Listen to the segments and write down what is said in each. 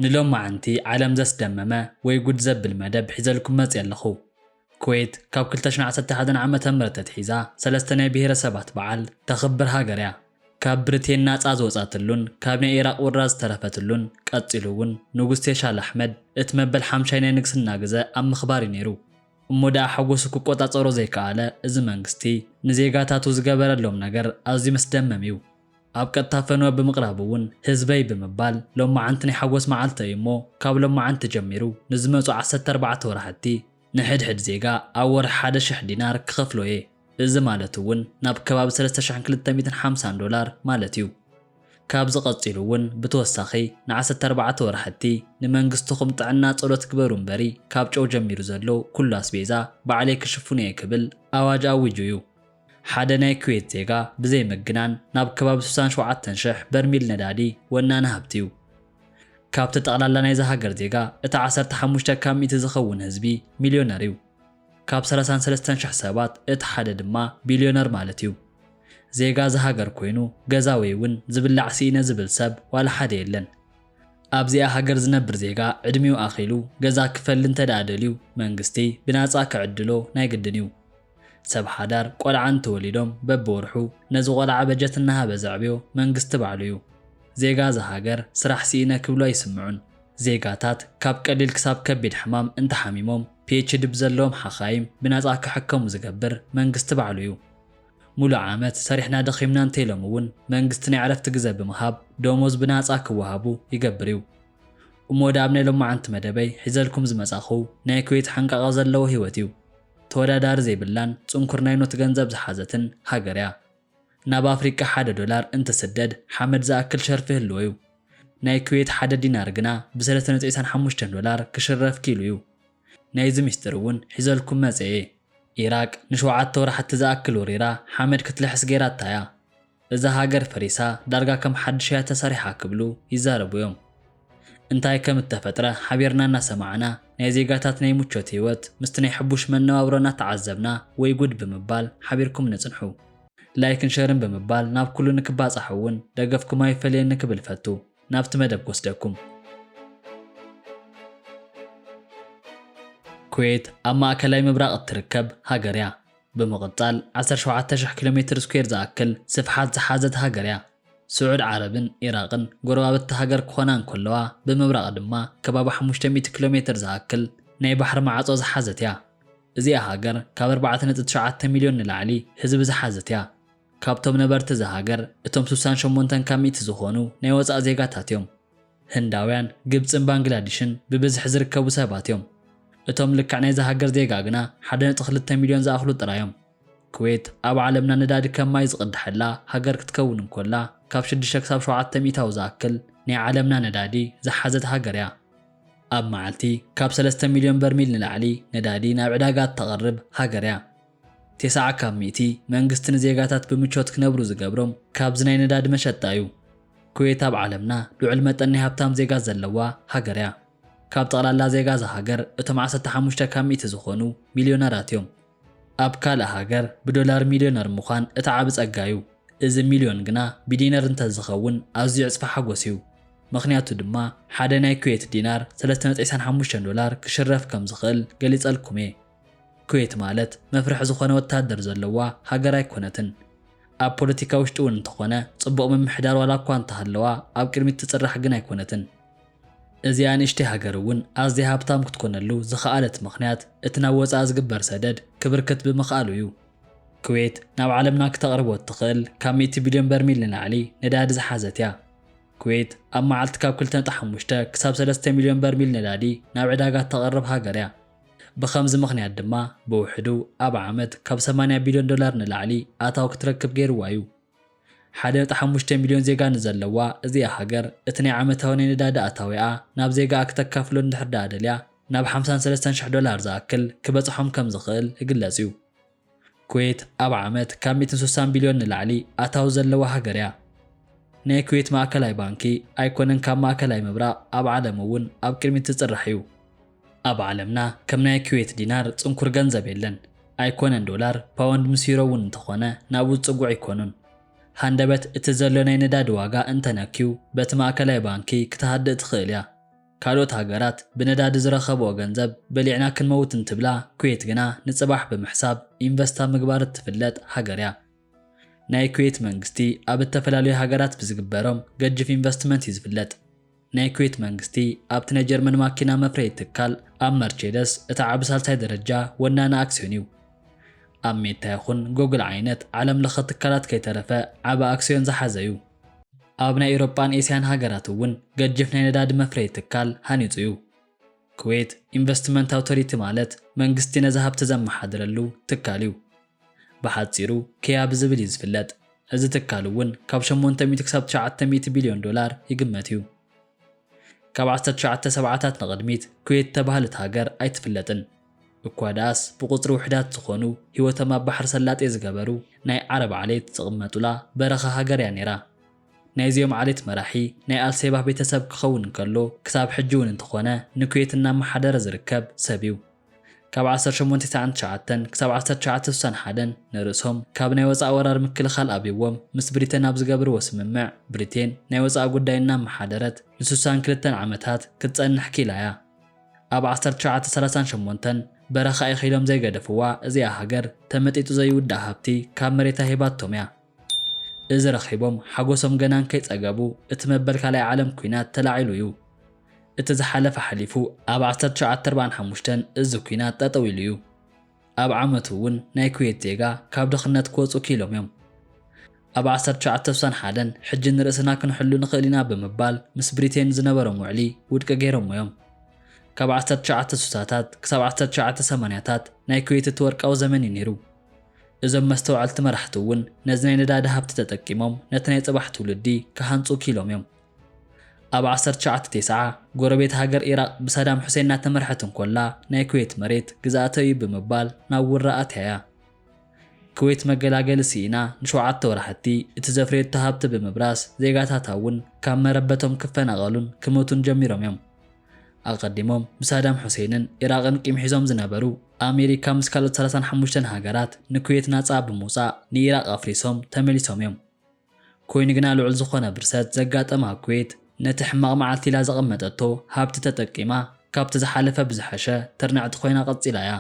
ንሎማዓንቲ ዓለም ዘስደመመ ወይ ጉድ ዘብል መደብ ሒዘልኩም መጽየ ኣለኹ። ኩዌት ካብ ክልተ ሽሕን ዓሰርተ ሓደን ዓመተ ምህረት ተትሒዛ ሰለስተ ናይ ብሄረሰባት በዓል ተኽብር ሃገር እያ። ካብ ብሪቴን ናጻ ዝወጻትሉን ካብ ናይ ኢራቕ ወረራ ዝተረፈትሉን፣ ቀጺሉ እውን ንጉስ ፌሻል ኣሕመድ እቲ መበል ሓምሻይ ናይ ንግስና ግዘ ኣብ ምኽባር እዩ ነይሩ። እሞ ደኣ ሓጎሱ ክቆጻጸሮ ዘይከኣለ እዚ መንግስቲ ንዜጋታቱ ዝገበረሎም ነገር ኣዝዩ መስደመም እዩ። ኣብ ቀጥታ ፈነወ ብምቕራብ እውን ህዝበይ ብምባል ሎማዓንቲ ናይ ሓጎስ መዓልቲ እዩ እሞ ካብ ሎማዓንቲ ጀሚሩ ንዝመጹ ዓሰርተ ኣርባዕተ ወራሕቲ ንሕድሕድ ዜጋ ኣብ ወርሒ ሓደ ሽሕ ዲናር ክኸፍሎ እየ። እዚ ማለት እውን ናብ ከባቢ ሰለስተ ሽሕን ክልተ ሚእትን ሓምሳን ዶላር ማለት እዩ። ካብዚ ቀጺሉ እውን ብተወሳኺ ንዓሰርተ ኣርባዕተ ወራሕቲ ንመንግስትኹም ጥዕና ጸሎት ግበሩ እምበሪ ካብ ጨው ጀሚሩ ዘሎ ኩሉ ኣስቤዛ ባዕለይ ክሽፍኖ እየ ክብል ኣዋጅ ኣዊጁ እዩ። ሓደ ናይ ኩዌት ዜጋ ብዘይ ምግናን ናብ ከባቢ ስሳን ሸውዓተን ሽሕ በርሚል ነዳዲ ወናኒ ሃብቲ እዩ። ካብቲ ጠቕላላ ናይዛ ሃገር ዜጋ እቲ ዓሰርተ ሓሙሽተ ካብ ሚእቲ ዝኸውን ህዝቢ ሚልዮነር እዩ። ካብ ሰላሳን ሰለስተን ሽሕ ሰባት እቲ ሓደ ድማ ቢልዮነር ማለት እዩ። ዜጋ እዛ ሃገር ኮይኑ ገዛ ወይ እውን ዝብላዕ ስኢነ ዝብል ሰብ ዋላ ሓደ የለን። ኣብዚኣ ሃገር ዝነብር ዜጋ ዕድሚኡ ኣኺሉ ገዛ ክፈሊ እንተ ደኣ ደልዩ መንግስቲ ብናጻ ክዕድሎ ናይ ግድን እዩ። ሰብ ሓዳር ቆልዓ እንተወሊዶም በብወርሑ ነዚ ቆልዓ በጀት እናሃበ ዘዕብዮ መንግስቲ ባዕሉ እዩ። ዜጋ እዛ ሃገር ስራሕ ስኢነ ክብሉ ኣይስምዑን። ዜጋታት ካብ ቀሊል ክሳብ ከቢድ ሕማም እንተሓሚሞም ፒኤችዲ ብዘለዎም ሓኻይም ብናጻ ክሕከሙ ዝገብር መንግስቲ ባዕሉ እዩ። ሙሉእ ዓመት ሰሪሕና ደኺምና እንተኢሎም እውን መንግስቲ ናይ ዕረፍቲ ግዘ ብምሃብ ደሞዝ ብናጻ ክወሃቡ ይገብር እዩ። እሞ ወደ ኣብ ናይ ሎማዓንቲ መደበይ ሒዘልኩም ዝመጻኹ ናይ ኩዌት ሓንቃቓ ዘለዎ ህይወት እዩ። ተወዳዳሪ ዘይብላን ጽንኩር ናይ ኖት ገንዘብ ዝሓዘትን ሃገር እያ። ናብ ኣፍሪቃ ሓደ ዶላር እንትስደድ ሓመድ ዝኣክል ሸርፊ ህልዎ እዩ። ናይ ኩዌት ሓደ ዲናር ግና ብ ሰለስተ ነጥቢ ዕስራን ሓሙሽተን ዶላር ክሽረፍ ኪሉ እዩ። ናይዚ ሚስጥር እውን ሒዘልኩም መጸ እየ። ኢራቅ ንሸውዓተ ወራሕቲ ዝኣክል ወሪራ ሓመድ ክትልሕስ ገይራታ እያ። እዛ ሃገር ፈሪሳ ዳርጋ ከም ሓድሽ እያ ተሰሪሓ ክብሉ ይዛረቡ እዮም። እንታይ ከም እተፈጥረ ሓቢርና እናሰማዕና ናይ ዜጋታት ናይ ምቾት ህይወት ምስቲ ናይ ሕቡሽ መነባብሮ እናተዓዘብና ወይ ጉድ ብምባል ሓቢርኩም ንጽንሑ። ላይክን ሸርን ብምባል ናብ ኩሉ ንክባጻሕ እውን ደገፍኩም ኣይፈለየኒ ክብል ፈቱ። ናብቲ መደብ ክወስደኩም። ኩዌት ኣብ ማእከላይ ምብራቕ እትርከብ ሃገር እያ። ብምቕጻል ዓሰርተ ሸውዓተ ሽሕ ኪሎ ሜትር ስኩዌር ዝኣክል ስፍሓት ዝሓዘት ሃገር እያ። ስዑድ ዓረብን ኢራቕን ጎረባብቲ ሃገር ክኾና እንከለዋ፣ ብምብራቕ ድማ ከባቢ ሓሙሽተ ሚእቲ ኪሎ ሜትር ዝኣክል ናይ ባሕሪ ማዕጾ ዝሓዘት እያ። እዚኣ ሃገር ካብ ኣርባዕተ ነጥቢ ትሽዓተ ሚልዮን ንላዕሊ ህዝቢ ዝሓዘት እያ። ካብቶም ነበርቲ እዛ ሃገር፣ እቶም ስሳን ሸሞንተን ካብ ሚእቲ ዝኾኑ ናይ ወጻኢ ዜጋታት እዮም። ህንዳውያን፣ ግብጽን ባንግላዲሽን ብብዝሒ ዝርከቡ ሰባት እዮም። እቶም ልክዕ ናይዛ ሃገር ዜጋ ግና ሓደ ነጥቢ ክልተ ሚልዮን ዝኣኽሉ ጥራይ እዮም። ኩዌት ኣብ ዓለምና ነዳዲ ከም ማይ ዝቕድሐላ ሃገር ክትከውን እንኮላ፣ ካብ ሽዱሽተ ክሳብ ሸውዓተ ሚእታዊ ዝኣክል ናይ ዓለምና ነዳዲ ዝሓዘት ሃገር እያ። ኣብ መዓልቲ ካብ ሰለስተ ሚልዮን በርሚል ንላዕሊ ነዳዲ ናብ ዕዳጋ እተቕርብ ሃገር እያ። ተስዓ ካብ ሚእቲ መንግስቲ ንዜጋታት ብምቾት ክነብሩ ዝገብሮም ካብዚ ናይ ነዳዲ መሸጣ እዩ። ኩዌት ኣብ ዓለምና ልዑል መጠን ናይ ሃብታም ዜጋ ዘለዋ ሃገር እያ። ካብ ጠቕላላ ዜጋ እዛ ሃገር እቶም ዓሰርተ ሓሙሽተ ካብ ሚእቲ ዝኾኑ ሚልዮነራት እዮም። ኣብ ካልእ ሃገር ብዶላር ሚልዮነር ምዃን እቲ ዓቢ ጸጋ እዩ። እዚ ሚልዮን ግና ብዲነር እንተዝኸውን ኣዝዩ ዕጽፊ ሓጎስ እዩ። ምኽንያቱ ድማ ሓደ ናይ ኩዌት ዲናር ሰለስተ ነጥቢ ዕስራን ሓሙሽተን ዶላር ክሽረፍ ከም ዝኽእል ገሊጸልኩም እየ። ኩዌት ማለት መፍርሒ ዝኾነ ወታደር ዘለዋ ሃገር ኣይኮነትን። ኣብ ፖለቲካ ውሽጢ እውን እንተኾነ ጽቡቕ ምምሕዳር ዋላ እኳ እንተሃለዋ ኣብ ቅድሚት ትጽራሕ ግን ኣይኮነትን። እዚኣ ንእሽተይ ሃገር እውን ኣዝያ ሃብታም ክትኮነሉ ዝኸኣለት ምኽንያት እቲ ናብ ወጻኢ ዝግበር ሰደድ ክብርክት ብምኽኣሉ እዩ። ኩዌት ናብ ዓለምና ክተቕርቦ እትኽእል ካብ ሚእቲ ቢልዮን በርሚል ንላዕሊ ነዳዲ ዝሓዘት እያ። ኩዌት ኣብ መዓልቲ ካብ ክልተ ነጥቢ ሓሙሽተ ክሳብ ሰለስተ ሚልዮን በርሚል ነዳዲ ናብ ዕዳጋ እተቕርብ ሃገር እያ። ብኸምዚ ምኽንያት ድማ ብውሕዱ ኣብ ዓመት ካብ ሰማንያ ቢልዮን ዶላር ንላዕሊ ኣታዊ ክትረክብ ገይርዋ እዩ። ሓደ ነጥቢ ሓሙሽተ ሚልዮን ዜጋ ንዘለዋ እዚኣ ሃገር እቲ ናይ ዓመታዊ ናይ ነዳዲ ኣታዊኣ ናብ ዜጋኣ ክተካፍሎ እንድሕር ደኣ ደልያ ናብ ሓምሳን ሰለስተን ሽሕ ዶላር ዝኣክል ክበጽሖም ከም ዝኽእል ይግለጽ እዩ። ኩዌት ኣብ ዓመት ካብ ሚእትን ስሳን ቢልዮን ንላዕሊ ኣታዊ ዘለዋ ሃገር እያ። ናይ ኩዌት ማእከላይ ባንኪ ኣይኮነን ካብ ማእከላይ ምብራቕ ኣብ ዓለም እውን ኣብ ቅድሚት ዝጽራሕ እዩ። ኣብ ዓለምና ከም ናይ ኩዌት ዲናር ጽንኩር ገንዘብ የለን። ኣይኮነን ዶላር፣ ፓውንድ ምስ ዩሮ እውን እንተኾነ ናብኡ ዝጽጉዕ ኣይኮኑን። ሃንደበት እቲ ዘሎ ናይ ነዳዲ ዋጋ እንተነክዩ በቲ ማእከላይ ባንኪ ክትሃድእ ትኽእል እያ። ካልኦት ሃገራት ብነዳዲ ዝረኸብኦ ገንዘብ በሊዕና ክንመውት እንትብላ፣ ኩዌት ግና ንጽባሕ ብምሕሳብ ኢንቨስት ኣብ ምግባር እትፍለጥ ሃገር እያ። ናይ ኩዌት መንግስቲ ኣብ እተፈላለዩ ሃገራት ብዝግበሮም ገጅፍ ኢንቨስትመንት እዩ ዝፍለጥ። ናይ ኩዌት መንግስቲ ኣብቲ ናይ ጀርመን ማኪና መፍረዪ ትካል ኣብ መርቼደስ እቲ ዓቢ ሳልሳይ ደረጃ ወናኒ ኣክስዮን እዩ። ኣብ ሜታ ይኹን ጎግል ዓይነት ዓለም ለኸ ትካላት ከይተረፈ ዓቢ ኣክስዮን ዝሓዘ እዩ። ኣብ ናይ ኤውሮጳን ኤስያን ሃገራት እውን ገጅፍ ናይ ነዳዲ መፍረዪ ትካል ሃኒጹ እዩ። ኩዌት ኢንቨስትመንት ኣውቶሪቲ ማለት መንግስቲ ነዚ ሃብቲ ዘመሓድረሉ ትካል እዩ። ብሓጺሩ ኪያ ብዝብል እዩ ዝፍለጥ። እዚ ትካል እውን ካብ ሸሞንተ ሚእቲ ክሳብ ትሽዓተ ሚእቲ ቢልዮን ዶላር ይግመት እዩ። ካብ ዓሰርተ ትሽዓተ ሰብዓታት ንቕድሚት ኩዌት ተባህለት ሃገር ኣይትፍለጥን። እኳ ደኣስ ብቑጽሪ ውሕዳት ዝኾኑ ህይወቶም ኣብ ባሕሪ ሰላጤ ዝገበሩ ናይ ዓረብ ዓሌት ዝቕመጡላ በረኻ ሃገር እያ ነይራ። ናይዚኦም ዓሌት መራሒ ናይ ኣልሴባህ ቤተሰብ ክኸውን እንከሎ፣ ክሳብ ሕጂ እውን እንተኾነ ንኩዌት እናመሓደረ ዝርከብ ሰብ እዩ። ካብ ዓሰርተ ሸሞንተ ትስዓን ትሽዓተን ክሳብ ዓሰርተ ትሽዓተ ስሳን ሓደን ንርእሶም ካብ ናይ ወጻኢ ወራር ምክልኻል ኣብይዎም ምስ ብሪቴን ኣብ ዝገብርዎ ስምምዕ፣ ብሪቴን ናይ ወጻኢ ጉዳይ እናመሓደረት ንስሳን ክልተን ዓመታት ክትጸንሕ ኪኢላ እያ። ኣብ ዓሰርተ ትሽዓተ ሰላሳን ሸሞንተን በረኻ ኢኺሎም ዘይገደፍዋ እዚኣ ሃገር ተመጢጡ ዘይውዳእ ሃብቲ ካብ መሬታ ሂባቶም እያ። እዚ ረኺቦም ሓጎሶም ገና እንከይጸገቡ እቲ መበል ካልኣይ ዓለም ኲናት ተላዒሉ እዩ። እቲ ዝሓለፈ ሓሊፉ ኣብ ዓሰርተ ትሽዓተ ኣርባዓን ሓሙሽተን እዚ ኲናት ጠጠው ኢሉ እዩ። ኣብ ዓመቱ እውን ናይ ኩዌት ዜጋ ካብ ድኽነት ክወጹ ኪኢሎም እዮም። ኣብ ዓሰርተ ትሽዓተ ስሳን ሓደን ሕጂ ንርእስና ክንሕሉ ንኽእል ኢና ብምባል ምስ ብሪቴን ዝነበሮም ውዕሊ ውድቂ ገይሮሞ እዮም። ካብ ዓሰርተ ትሽዓተ ስሳታት ክሳብ ዓሰርተ ትሽዓተ ሰማንያታት ናይ ኩዌት እቲ ወርቃዊ ዘመን እዩ ነይሩ። እዞም መስተውዐልቲ መራሕቲ እውን ነዚ ናይ ነዳዲ ሃብቲ ተጠቂሞም ነቲ ናይ ጽባሕ ትውልዲ ክሃንጹ ኪኢሎም እዮም። ኣብ ዓሰርተ ትሽዓተ ተስዓ ጎረቤት ሃገር ኢራቕ ብሳዳም ሑሴን እናተመርሐት እንኮላ ናይ ኩዌት መሬት ግዝኣተይ እዩ ብምባል ናብ ውራ ኣትያ እያ። ኩዌት መገላገሊ ስኢና ንሸውዓተ ወራሕቲ እቲ ዘፍረየቶ ሃብቲ ብምብራስ ዜጋታታ እውን ካብ መረበቶም ክፈናቐሉን ክሞቱን ጀሚሮም እዮም። ኣቐዲሞም ብሳዳም ሑሴንን ኢራቕን ቂም ሒዞም ዝነበሩ ኣሜሪካ ምስ ካልኦት ሰላሳን ሓሙሽተን ሃገራት ንኩዌት ናጻ ብምውጻእ ንኢራቕ ኣፍሪሶም ተመሊሶም እዮም። ኮይኑ ግና ልዑል ዝኾነ ብርሰት ዘጋጠማ ኩዌት ነቲ ሕማቕ መዓልቲ ኢላ ዘቐመጠቶ ሃብቲ ተጠቂማ ካብቲ ዝሓለፈ ብዝሐሸ ትርንዕቲ ኮይና ቀጺላ እያ።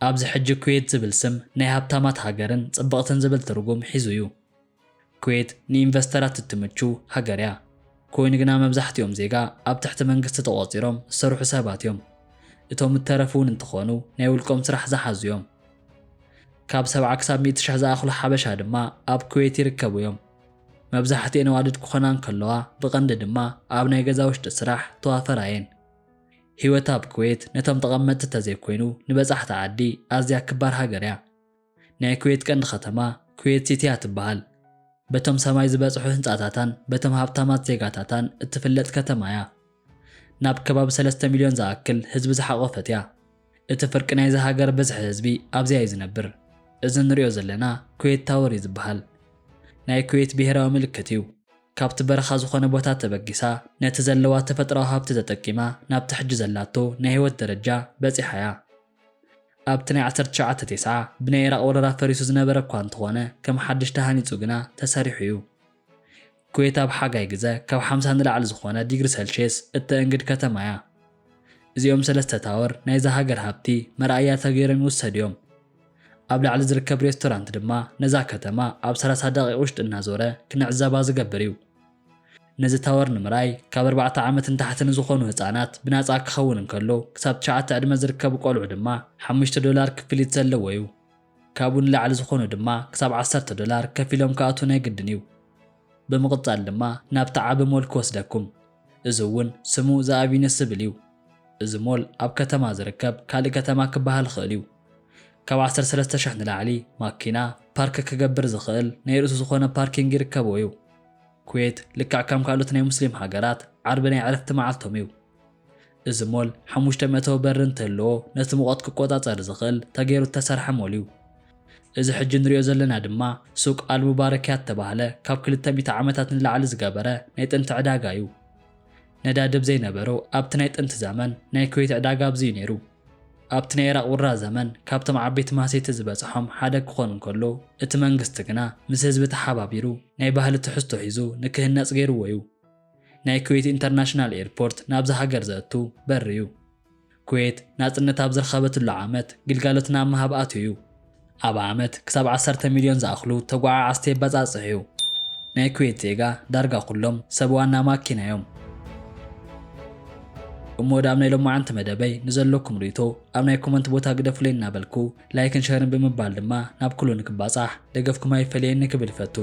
ኣብዚ ሕጂ ኩዌት ዝብል ስም ናይ ሃብታማት ሃገርን ጽብቕትን ዝብል ትርጉም ሒዙ እዩ። ኩዌት ንኢንቨስተራት እትምቹ ሃገር እያ። ኮይኑ ግና መብዛሕትኦም ዜጋ ኣብ ትሕቲ መንግስቲ ተቖጺሮም ዝሰርሑ ሰባት እዮም። እቶም እተረፉ እውን እንተኾኑ ናይ ውልቆም ስራሕ ዝሓዙ እዮም። ካብ ሰብዓ ክሳብ ሚእቲ ሽሕ ዝኣኽሉ ሓበሻ ድማ ኣብ ኩዌት ይርከቡ እዮም። መብዛሕትኤን ኣዋልድ ክኾና እንከለዋ ብቐንዲ ድማ ኣብ ናይ ገዛ ውሽጢ ስራሕ ተዋፈራ እየን። ህይወት ኣብ ኩዌት ነቶም ተቐመጥቲ ተዘይኮይኑ ንበጻሕቲ ዓዲ ኣዝያ ክባር ሃገር እያ። ናይ ኩዌት ቀንዲ ከተማ ኩዌት ሲቲ እያ ትበሃል። በቶም ሰማይ ዝበጽሑ ህንጻታታን በቶም ሃብታማት ዜጋታታን እትፍለጥ ከተማ እያ። ናብ ከባቢ ሰለስተ ሚልዮን ዝኣክል ህዝቢ ዝሓቖፈት እያ። እቲ ፍርቂ ናይዚ ሃገር ብዝሒ ህዝቢ ኣብዚኣ እዩ ዝነብር። እዚ ንሪኦ ዘለና ኩዌት ታወር እዩ ዝበሃል። ናይ ኩዌት ብሄራዊ ምልክት እዩ። ካብቲ በረኻ ዝኾነ ቦታ ተበጊሳ ነቲ ዘለዋ ተፈጥሮኣዊ ሃብቲ ተጠቂማ ናብቲ ሕጂ ዘላቶ ናይ ህይወት ደረጃ በጺሓ እያ። ኣብቲ ናይ ዓሰርተ ትሽዓተ ተስዓ ብናይ ኢራቕ ወረራ ፈሪሱ ዝነበረ እኳ እንተኾነ ከም ሓድሽ ተሃኒጹ ግና ተሰሪሑ እዩ። ኩዌት ኣብ ሓጋይ ግዘ ካብ ሓምሳ ንላዕሊ ዝኾነ ዲግሪ ሰልሽየስ እተእንግድ ከተማ እያ። እዚኦም ሰለስተ ታወር ናይዛ ሃገር ሃብቲ መርኣያ ተገይሮም ይውሰዱ እዮም። ኣብ ላዕሊ ዝርከብ ሬስቶራንት ድማ ነዛ ከተማ ኣብ ሰላሳ ደቂቕ ውሽጢ እናዞረ ክንዕዘባ ዝገብር እዩ። ነዚ ታወር ንምርኣይ ካብ ኣርባዕተ ዓመት ንታሕቲ ንዝኾኑ ህፃናት ብናፃ ክኸውን እንከሎ ክሳብ ትሽዓተ ዕድመ ዝርከቡ ቆልዑ ድማ ሓሙሽተ ዶላር ክፍሊት ዘለዎ እዩ። ካብኡ ንላዕሊ ዝኾኑ ድማ ክሳብ ዓሰርተ ዶላር ከፊሎም ክኣትዉ ናይ ግድን እዩ። ብምቕጻል ድማ ናብቲ ዓቢ ሞል ክወስደኩም። እዚ እውን ስሙ ዘኣቪነስ ዝብል እዩ። እዚ ሞል ኣብ ከተማ ዝርከብ ካልእ ከተማ ክበሃል ይኽእል እዩ። ካብ ዓሰርተ ሰለስተ ሽሕ ንላዕሊ ማኪና ፓርክ ክገብር ዝኽእል ናይ ርእሱ ዝኾነ ፓርኪንግ ይርከቦ እዩ። ኩዌት ልክዕ ከም ካልኦት ናይ ሙስሊም ሃገራት ዓርቢ ናይ ዕረፍቲ መዓልቶም እዩ። እዚ ሞል ሓሙሽተ መእተዊ በሪ እንትህልዎ ነቲ ሙቐት ክቆጻጸር ዝኽእል ተገይሩ እተሰርሐ ሞል እዩ። እዚ ሕጂ ንሪኦ ዘለና ድማ ሱቅ ኣልሙባረክያ እተባህለ ካብ ክልተ ሚእቲ ዓመታት ንላዕሊ ዝገበረ ናይ ጥንቲ ዕዳጋ እዩ። ነዳዲ ብዘይነበሮ ኣብቲ ናይ ጥንቲ ዘመን ናይ ኩዌት ዕዳጋ ኣብዚ እዩ ነይሩ። ኣብቲ ናይ ኢራቕ ውራ ዘመን ካብቶም ዓበይቲ ማህሰይቲ ዝበጽሖም ሓደ ክኾን እንከሎ እቲ መንግስቲ ግና ምስ ህዝቢ ተሓባቢሩ ናይ ባህሊ ትሕዝቶ ሒዙ ንክህነጽ ገይርዎ እዩ። ናይ ኩዌት ኢንተርናሽናል ኤርፖርት ናብዚ ሃገር ዘእቱ በር እዩ። ኩዌት ናጽነት ኣብ ዝረኸበትሉ ዓመት ግልጋሎት ናብ ምሃብ ኣትዩ እዩ። ኣብ ዓመት ክሳብ ዓሰርተ ሚልዮን ዝኣኽሉ ተጓዓዓዝቲ የበጻጽሕ እዩ። ናይ ኩዌት ዜጋ ዳርጋ ኩሎም ሰብ ዋና ማኪና እዮም። እሞ ወደ ኣብ ናይ ሎማዓንቲ መደበይ ንዘለኩም ርእይቶ ኣብ ናይ ኮመንት ቦታ ግደፉለይ እናበልኩ፣ ላይክን ሸርን ብምባል ድማ ናብ ኩሉ ንክባጻሕ ደገፍኩም ኣይፈለየኒ ክብል እፈቱ።